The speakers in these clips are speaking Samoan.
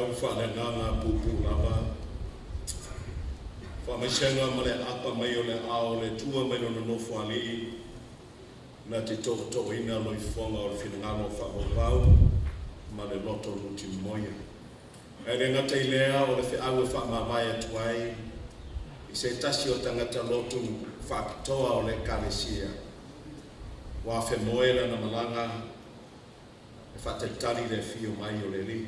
Feau faaleagaga puupuu lava, faamaisega ma le aapa mai o le aao o le Atua mai lona Nofoalii na te tootooina loifofoga o le finagalo faavauvau ma le loto nutimoia. Ae le gata i lea o le feau e faamavae atu ai i se tasi o tagata lotu faapitoa o le Ekalesia ua femoe lana malaga e faatalitali le afio mai o le Alii.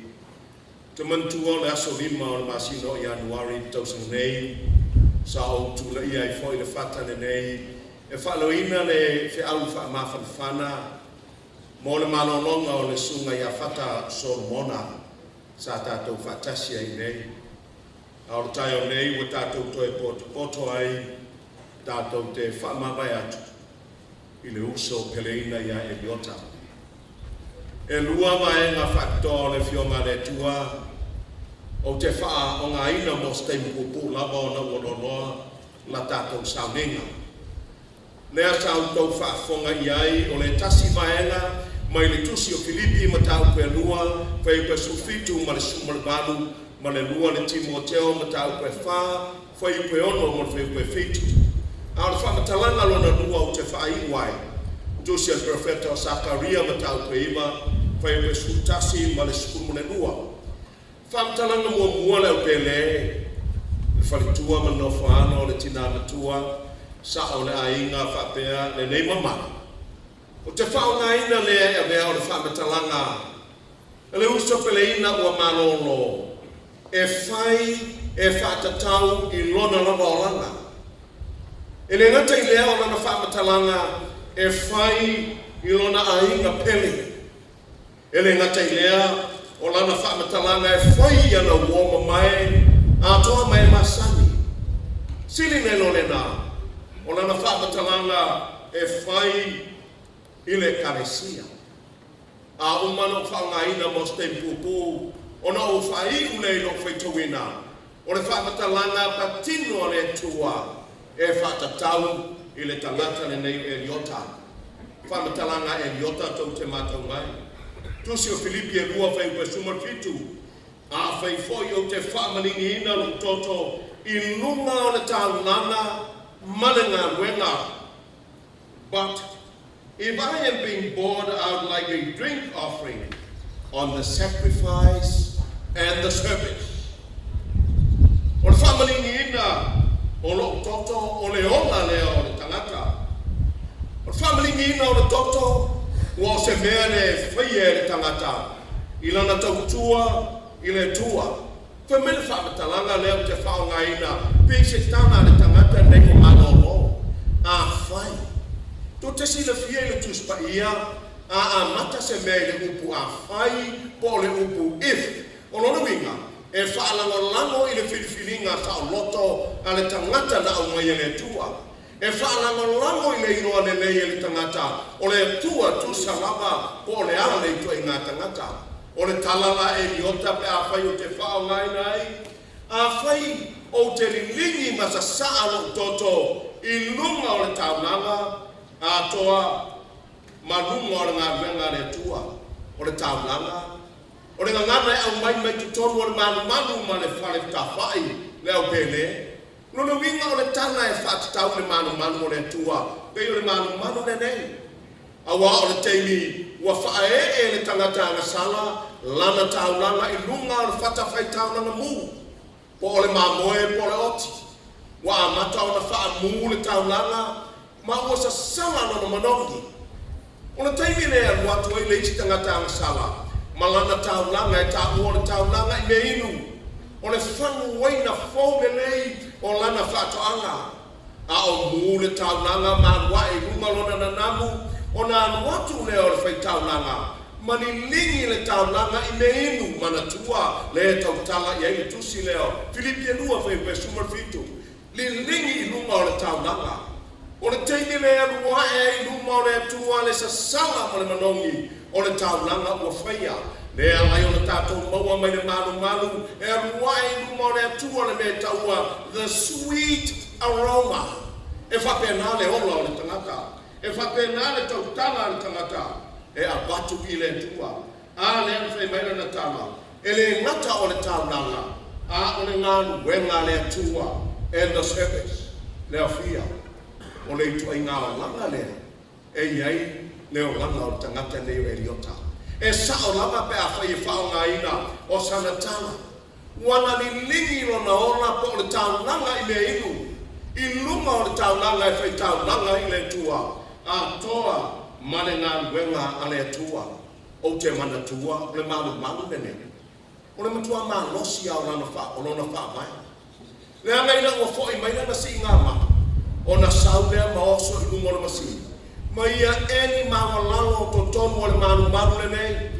Ou te manatua o le aso 5 o le masina o Ianuari i le tausaga nei, sa ou tulaia ai foi le fata lenei e faaleoina le feau faamafanafana mo le malologa o le susuga ia Fata Solomona sa tatou faatasi ai nei. A o le taeao nei ua tatou toe potopoto ai tatou te faamavae atu i le uso peleina ia Eliota. E lua vaega faapitoa o le Afioga a le Atua ou te faaogaina mo se taimi puupuu lava ona ua loaloa la tatou sauniga. Lea sa outou faafofoga i ai o le tasi vaega mai le Tusi o Filipi mataupu e 2, fuaiupu e 17 ma le 18, ma le 2 le Timoteo mataupu e 4, fuaiupu e 6 ma le fuaiupu e 7. A o le faamatalaga lona lua ou te faaiu ai, Tusi a le Perofeta o Sakaria mataupu e 9, fuaiupu e 11 ma le 12. Faamatalaga muamua le aupele, le faletua ma le nofoaalo o le tinā matua, sao o le aiga faapea lenei mamalu. Ou te faaaogaina lea e avea o le faamatalaga le uso peleina ua malolo e fai e faatatau i lona lava olaga. E le gata i lea o lana faamatalaga e fai i lona aiga pele. E le gata i lea, o lana faamatalaga e fai i ana uo mamae atoa ma e masani. Sili nai lo lena, o lana faamatalaga e fai i le Ekalesia. A uma ona ou faaaogaina mo se taimi puupuu, ona ou faaiu lea i lou faitauina o le faamatalaga patino a le Atua e faatatau i le tagata lenei o Eliota. Faamatalaga a Eliota tou te matau mai. Tusi o Filipi e 2 fuaiupu 17, Afai foi ou te faamaliliina lou toto i luga o le taulaga ma le galuega, But if I am being poured out like a drink offering on the sacrifice and the service. O le faamaliliina o lou toto o le ola lea o le tagata. O le faamaliliina o le toto ua o se mea le faia e le tagata i lana tautua i le Atua. Fai mai le faamatalaga lea ou te faaaogaina pei se tala a le tagata nei o malolo. Afai tou te silafia i le Tusi Paia, a amata se mea i le upu afai po o le upu if, o lona uiga, e faalagolago i le filifiliga saoloto a le tagata na aumai e le Atua. E faalagolago i le iloa lelei e le tagata o le Atua tusa lava po o le a le ituaiga tagata. O le tala la Eliota pe afai ou te faaaogaina ai, Afai ou te liligi ma sasaa lou toto i luga o le taulaga atoa ma luga o le galuega a le Atua, o le taulaga, o le gagana e aumai mai totonu o le malumalu ma le fale tafai le aupele, Lona uiga o le tala e faatatau i le malumalu o le Atua, pei o le malumalu lenei. Auā o le taimi ua faaee le tagata agasala lana taulaga i luga o le fatafaitaulaga mu, po o le mamoe po o le oti, ua amata ona faamu le taulaga ma ua sasala lona manogi. O le taimi lea e alu atu ai le isi tagata agasala ma lana taulaga e taua o le taulaga i mea inu, o le fagu uaina fou lelei o lana faatoaga. A o mu le taulaga ma alu ae i luga lona nanamu, ona alu atu lea o le faitaulaga ma liligi le taulaga i mea inu manatua lea e tautala i ai le tusi lea o Filipi e 2 fuaiupu 17. Liligi i luga o le taulaga. O le taimi lea e alu ae ai i luma o le Atua le sasala ma le manogi o le taulaga ua faia. Lea alai ona tatou maua mai le malumalu e alu ae i luma o le Atua le mea e taua the sweet aroma. E faapena le ola o le tagata. E faapena le tautala a le tagata e avatu i le Atua. A lea na fai mai lana tala. E le gata o le taulaga, a o le galuega a le Atua, and the service, le aofia o le ituaiga olaga lea e i ai le olaga o le tagata nei o Eliota. E sao lava pe afai e faaaogaina o sana tala, ua na liligi lona ola po o le taulaga i mea inu, i luga o le taulaga e faitaulaga ai i le Atua, atoa ma le galuega a le Atua. Ou te manatua o le malumalu lenei, o le matua malosi lava o lana o lona faavae. Leaga ina ua foi mai lana siigamata, ona sau lea ma oso i luga o le masini, ma ia eni maualalo o totonu o le malumalu lenei.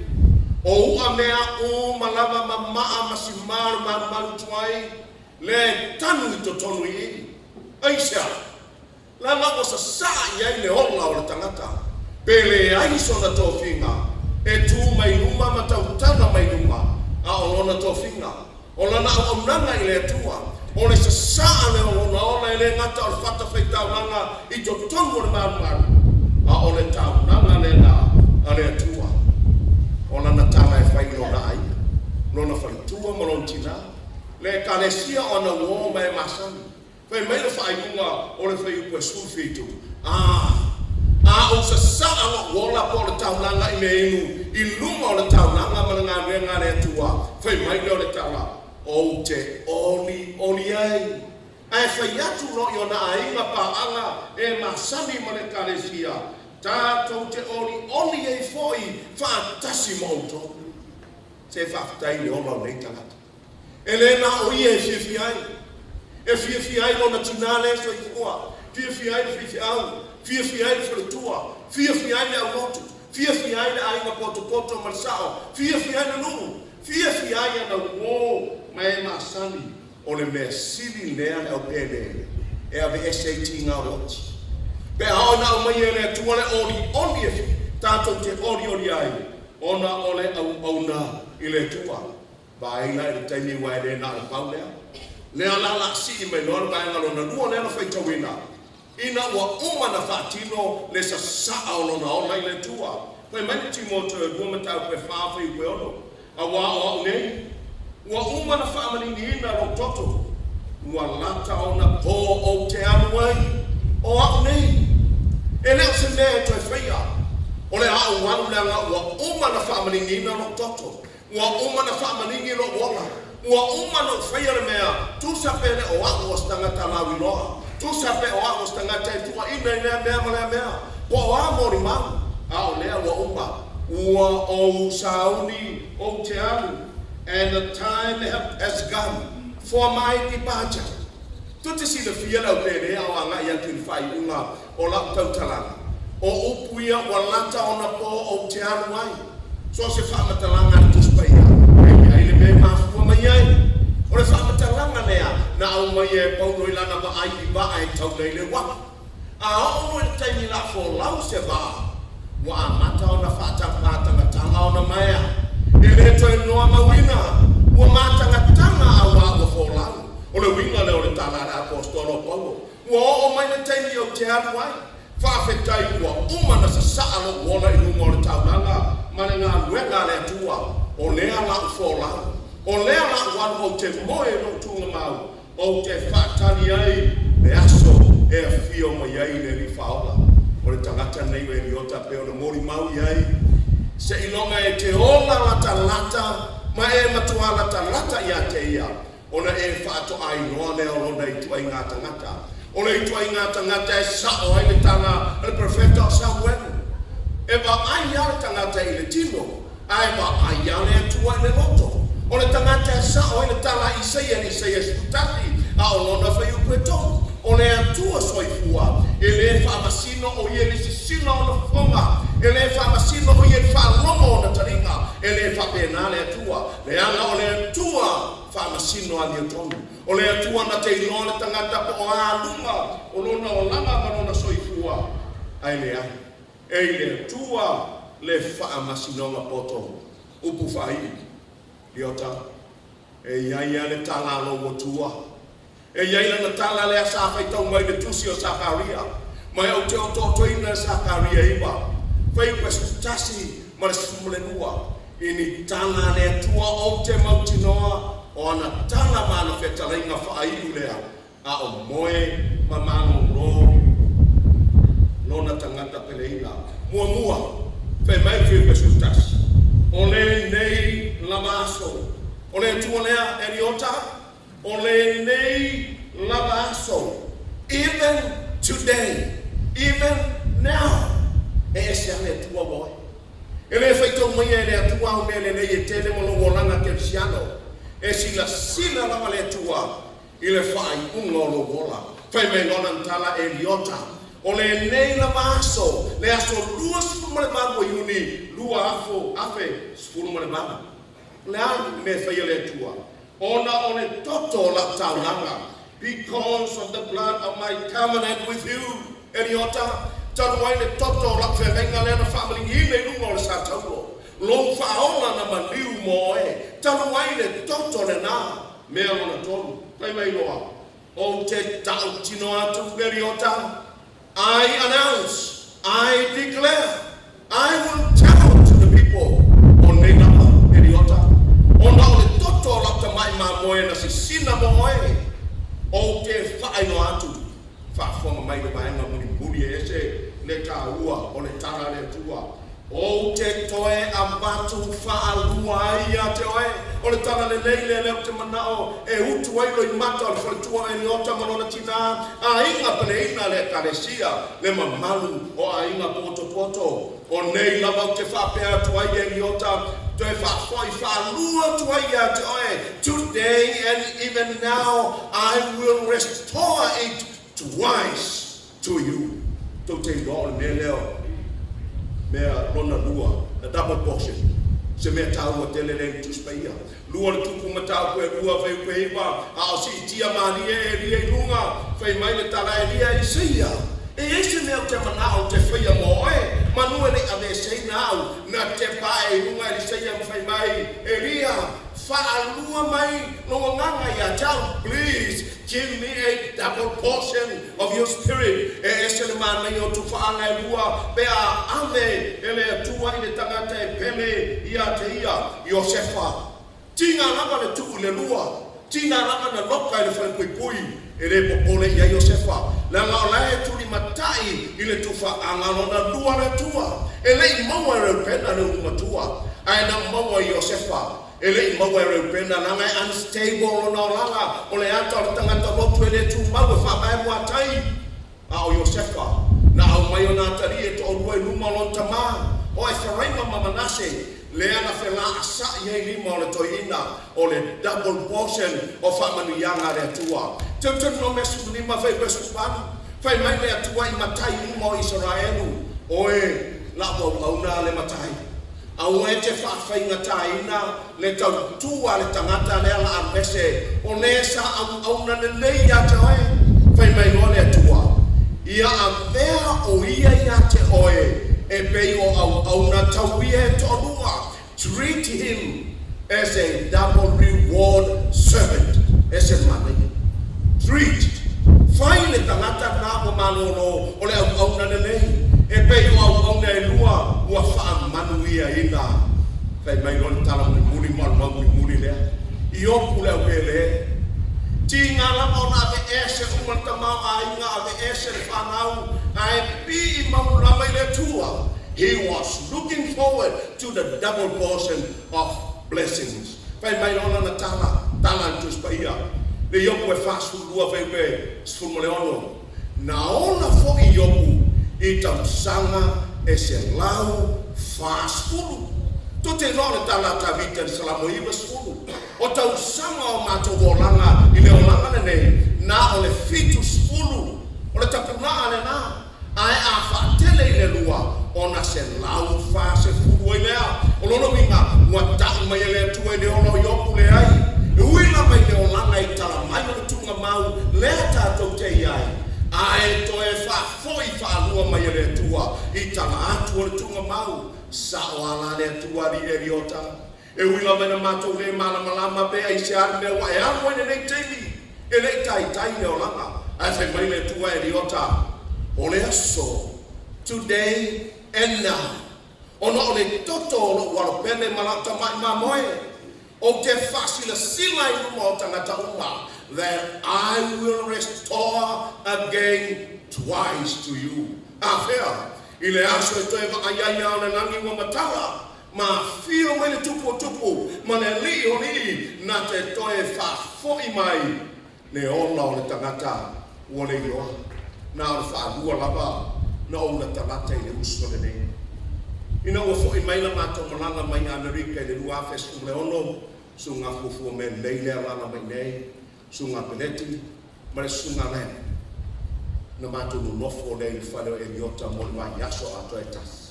O u'a mea uma lava ma ma'a ma simā o le malumalu tuai, lea e tanu i totonu i i. Aisea? Leaga ua sasaa i ai le ola o le tagata, pe leai sona tofiga, e tu mai luma ma tautala mai luma, a o lona tofiga, o lana auaunaga i le Atua, o le sasaa lea o lona ola e le gata o le fatafaitaulaga i totonu o le malumalu, a o le taulaga lena a le Atua. O lana tala e fai i lona aiga, lona faletua ma lona tina, le Ekalesia o ana uō ma e masani. Fai mai le faaiuga o le fuaiupu e 17, A, a ou sasaa lou ola po o le taulaga i mea inu i luga o le taulaga ma le galuega a le Atua, fai mai lea o le tala, Ou te olioli ai. Ae fai atu loa i ona aiga paaga e masani ma le Ekalesia, tatou te olioli ai foi faatasi ma outou. Se faafetai i le ola o nei tagata. E le na o ia e fiafia ai. E fiafia ai lona tinā lea soifua, fiafia ai le faifeau, fiafia ai le faletua, fiafia ai le aulotu, fiafia ai le aiga potopoto ma le sao, fiafia ai le nuu, fiafia ai ana uō ma e masani. O le mea sili lea le aupēlē e aveese ai tiga o le oti. Pe a oo ina aumaia e le Atua le olioli e tatou te olioli ai ona o le auauna i le Atua. Vaai la i le taimi aua e le na o le pau lea. Lea la la sii mai loa le vaega lona lua lea na faitauina, ina ua uma na faatino le sasaa o lona ola i le Atua. Fai mai le Timoteo e 2 mataupu e 4 fuaiupu e 6, Auā o a'u nei, ua uma na faamaliliina lou toto, ua lata ona pō ou te alu ai, o a'u nei, e le o se mea e toe faia, o le a ou alu leaga ua uma na faamaliliina lou toto. Ua uma na faamaligi lou ola. Ua uma na ou faia le mea, tusa pe le o a'u o se tagata lauiloa, tusa pe o a'u o se tagata e tuuaina i lea mea ma lea mea, po o a molimau, a o lea ua uma, ua ou sauni ou te alu, and the time has come for my departure. Tou te silafia le aupēlē a o agai atu i le faaiuga o lau tautalaga, o upu ia ua lata ona pō ou te alu ai. So o se faamatalaga a le Tusi Paia, e i ai le mea e mafua mai ai. O le faamatalaga lea na aumaia e Paulo i lana vaai i vaa e taula i le uafu. A oo loa i le taimi la folau se vaa, ua amata ona faatamatangatanga ona maea. E le toe noa mauina, ua matagataga auā ua folau. O le uiga lea o le tala a le Aposetolo o Paulo, Ua oo mai le taimi ou te alu ai. Faafetai ua uma na sasaa lou ola i luga o le taulaga ma le galuega a le Atua. O lea la'u folau. O lea la'u alu ou te moe i lou tuugamau, ou te faatali ai le aso e afio mai ai le Alii Faaola. O le tagata lenei o Eliota pei ona molimau i ai, Seiloga e te ola latalata ma e matua latalata ia te ia, Ona e faatoa iloa lea o lona ituaiga tagata. O le ituaiga tagata e sao ai le tala a le perofeta o Samuelu. E vaai lava le tagata i le tino, ae vaai lava le Atua i le loto. O le tagata e sao ai le tala a Isaia i le Isaia 11, a o lona fuaiupu e 3, O le Atua soifua, e le faamasino o ia i le sisila o ona fofoga, e le faamasino o ia i le faalogo o ona taliga, e le faapena le Atua. Leaga o le Atua faamasino amiotonu. O le Atua na te iloa le tagata po o a luga o lona olaga ma lona soifua, ae leai. E i le Atua le faamasinoga poto. Upu faaiu, Leota, e i ai a le tala a lou Atua. E i ai lana tala lea sa faitau mai i le tusi o Sakaria, ma e ou te otootoina e Sakaria 9, fuaiupu e 11 ma le 12. I ni tala a le Atua ou te mautinoa o ana tala ma ana fetalaiga faaiu lea, a o moe ma malolo lona tagata peleina. Muamua, fai mai le Filipe 11, o lenei lava aso, o le Atua lea, Eliota, o lenei lava aso, even today, even now, e ese lava le Atua ua oe. E le faitau maia e le Atua au mea lelei e tele mo lou olaga kerisiano. E silasila lava le Atua i le faaiuga o lou ola. Fai mai loa lana tala, Eliota, o lenei lava aso, le aso 28 o Iuni 2018. O le a le mea e faia le Atua? Ona o le toto o lau taulaga, because of the blood of my covenant with you, Eliota, talu ai le toto o lau feagaiga lea na faamaligiina i luga o le sa taulo, lou faaola na maliu mo oe, talu ai le toto lena. Mea lona tolu, fai mai loa, ou te tautino atu, Eliota, I announce, I declare, I will tell to the people, o nei lava, Eliota, ona o le toto o lau tamai mamoe na sisina mo oe, ou te faailoa atu. Faafofoga mai le vaega mulimuli e ese le taua o le tala a le Atua. Ou te toe avatu faalua ai ia te oe. O le tala lelei lea lea ou te manao e utu ai loimata o le faletua o Eliota ma lona tinā, aiga peleina le Ekalesia, le mamalu o aiga potopoto. O nei lava ou te faapea atu ai Eliota, toe faafoi faalua atu ai ia te oe, today and even now I will restore it twice to you. Tou te iloa o le mea lea o mea lona lua, the double portion, se mea taua tele lea i le Tusi Paia. Lua le tupu mataupu e lua fai upe iva, a o siitia malie Elia i luga, fai mai le tala Elia Eliseia, E i ai se mea ou te manao ou te faia mo oe, manu e le i aveeseina au, na tepa ae i luga Eliseia ma fai mai, Elia, faalua mai lou agaga ia te au, please give me a double portion of your spirit. E ese le manaia o tufaaga e lua pe a ave e le Atua i le tagata e pele ia te ia. Iosefa, tiga lava le tuu i le lua, tiga lava na loka i le falepuipui, e le popole i ai Iosefa, leaga o la e tulimatai i le tufaaga lona lua le Atua. E le i maua e Reupena le ulu matua, ae na maua e Iosefa. E le i maua e Reupena, leaga e unstable lona olaga, o le ata o le tagata lotu e le tumau e faavae muatai. A o Iosefa, na aumai ona atalii e toalua i luma o lona tamā, o Eferaima ma Manase, lea na felaasaʻi ai lima o le toeaina, o le double portion o faamanuiaga a le Atua. Teuterunomea 15 fai 28, Fai mai le Atua i matai uma o Isaraelu, Oe, lau auauna le matai. Aua e te faafaigatāina le tautua a le tagata lea la alu ese, o le sa auauna lelei ia te oe. Fai mai loa le Atua, Ia avea o ia ia te oe e pei o auauna tauia e toalua, treat him as a double reward servant. E se manaia. Treat. Fai le tagata lena ua malōlō o le auauna lelei, e pei o auauna e lua ua faamanuiaina. Fai mai loa le tala mulimuli ma o le mau mulimuli lea, Iopu le aupēlē. Tiga lava ona aveese uma le tamaoaiga, aveese le fanau, ae pii mau lava i le Atua. He was looking forward to the double portion of blessings. Fai mai loa lana tala, tala a le Tusi Paia, le Iopu e 42 fai upe 16. Na ola foi Iopu i tausaga e 140. Tou te iloa o le tala a Tavita i le Salamo 90, O tausaga o matou olaga i le olaga lenei, na o le 70, o le tapulaa lena, ae a faatele i le lua, ona 140 ai lea. O lona uiga, ua tau mai e le Atua i le ola o Iopu, leai, e ui lava i le olaga i tala mai o le tuugamau lea tatou te i ai, ae toe faafoi faalua mai e le Atua i tala atu o le tuugamau. Sao a la le Atua alii Eliota, E ui lava ina matou le malamalama pe aisea le mea ua e alu ai lenei taimi, e le i taitai le olaga. Ae fai mai le Atua Eliota, O le aso, today and now. Ona o le toto o lo'u alo pele ma la'u tama'i mamoe, ou te faasilasila i luma o tagata uma, that I will restore again twice to you. Afea, i le aso e toe vaai ai ao o le lagi ua matala, ma afio mai le Tupu o tupu ma le Alii o alii, na te toe faafo'i mai le ola o le tagata ua le iloa. Na o le faalua lava na ou latalata i le uso lenei. Ina ua fo'i mai la matou malaga mai Amerika i le 2016, susuga fuafua mea lelei lea alaala mai nei, susuga Peleti ma le susuga Len, na matou nonofo lea i le fale o Eliota mo le vaiaso atoa e tasi.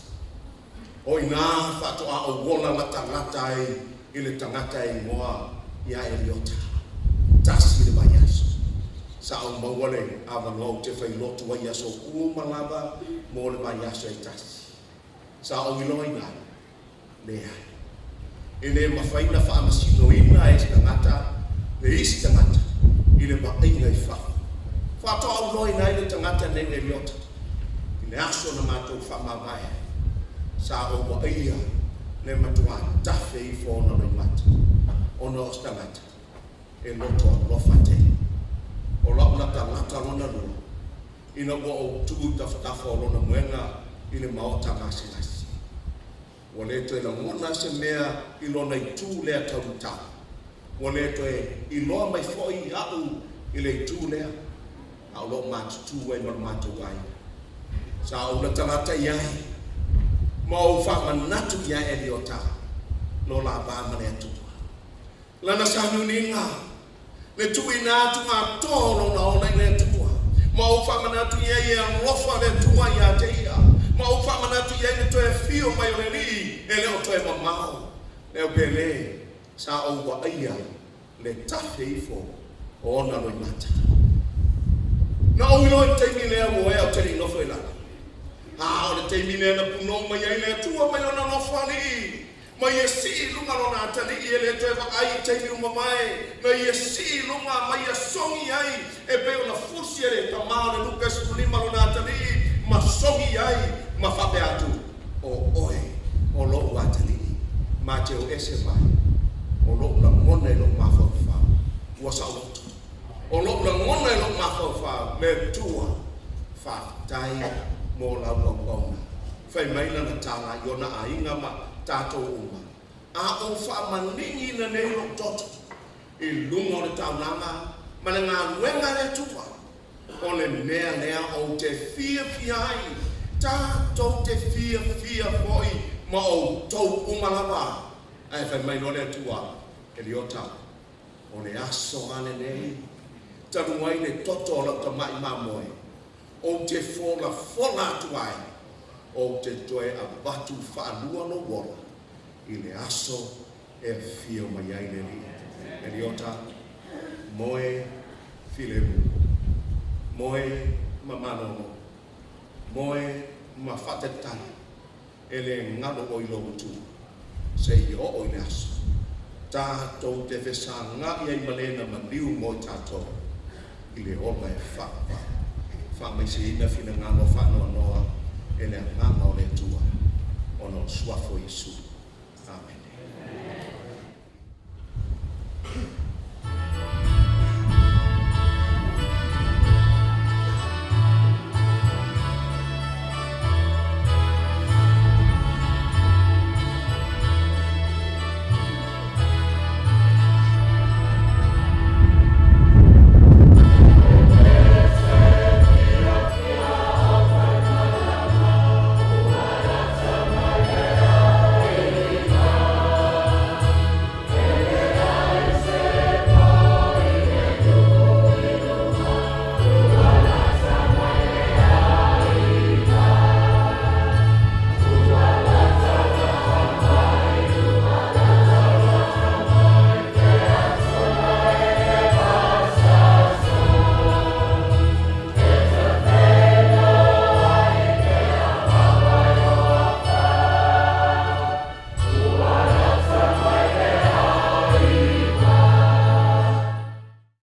O i ina faatoa ou ola latalata ai i le tagata e igoa ia Eliota. Tasi le vaiaso. Sa ou maua le avanoa ou te failotu ai i aso uma lava mo le vaiaso e tasi. Sa ou iloaina ai, leai. E le mafai ona faamasinoina e se tagata le isi tagata i le vaaiga i fafo. Faatoa ou iloaina ai le tagata lenei o Eliota i le aso na matou faamavae ai. Sa ou vaaia le matuā tafe ifo ona loimata ona o se tagata e loto alofa tele. O la'u latalata lona lua ina ua ou tu i tafatafa o lona moega i le maota gasegase. Ua le toe lagona se mea i lona itu lea taumatau. Ua le toe iloa mai foi a'u i le itu lea, a o lo'o matutu ai ma lo matou aiga. Sa ou latalata i ai ma ou faamanatu iā Eliota lo la va ma le Atua. Lana sauniuniga, le tuuina atu atoa o lona ola i le Atua, ma ou faamanatu i ai e alofa le Atua iā te ia, ma ou faamanatu i ai le toe afio mai o le Alii e le o toe mamao. Le au pele, sa ou vaaia le tafe ifo o ona loimata. Na ou iloa i le taimi lea ua ea ou te le i nofo i lalo. A o le taimi lea na punou mai ai le Atua mai lona nofoalii, ma ia sii i luga lona atalii e le toe vaai i taimi ua mavae, na ia sii i luga ma ia sogi ai e pei ona fusi e le tama o le Luka 15 lona atalii ma sogi ai ma faapea atu, O oe o lo'u atalii, ma te o ese mai, o lo'u lagona i lo'u mafaufau ua saoloto. O lo'u lagona i lo'u mafaufau, le Atua, faafetai mo lau auauna. Fai mai lana tala i ona aiga ma tatou uma, A ou faamanigiina nei lou toto i luga o le taulaga ma le galuega a le Atua, o le mea lea ou te fiafia ai, tatou te fiafia foi ma outou uma lava. Ae fai mai loa le Atua, Eliota, o le aso lava lenei, talu ai le toto o lau tama'i mamoe, Ou te folafola atu ai, ou te toe avatu faalua lou ola i le aso e afio mai ai le Alii. Eliota, moe filemu, moe ma malolo, moe ma faatalitali, e le galo ʻoe i lou Atua, seia oo i le aso tatou te fesagaʻi ai ma le na maliu mo i tatou i le ola e faavavau. Faamaiseina finagalo faanoanoa e le Agaga o le Atua ona o le Suafa o Iesu.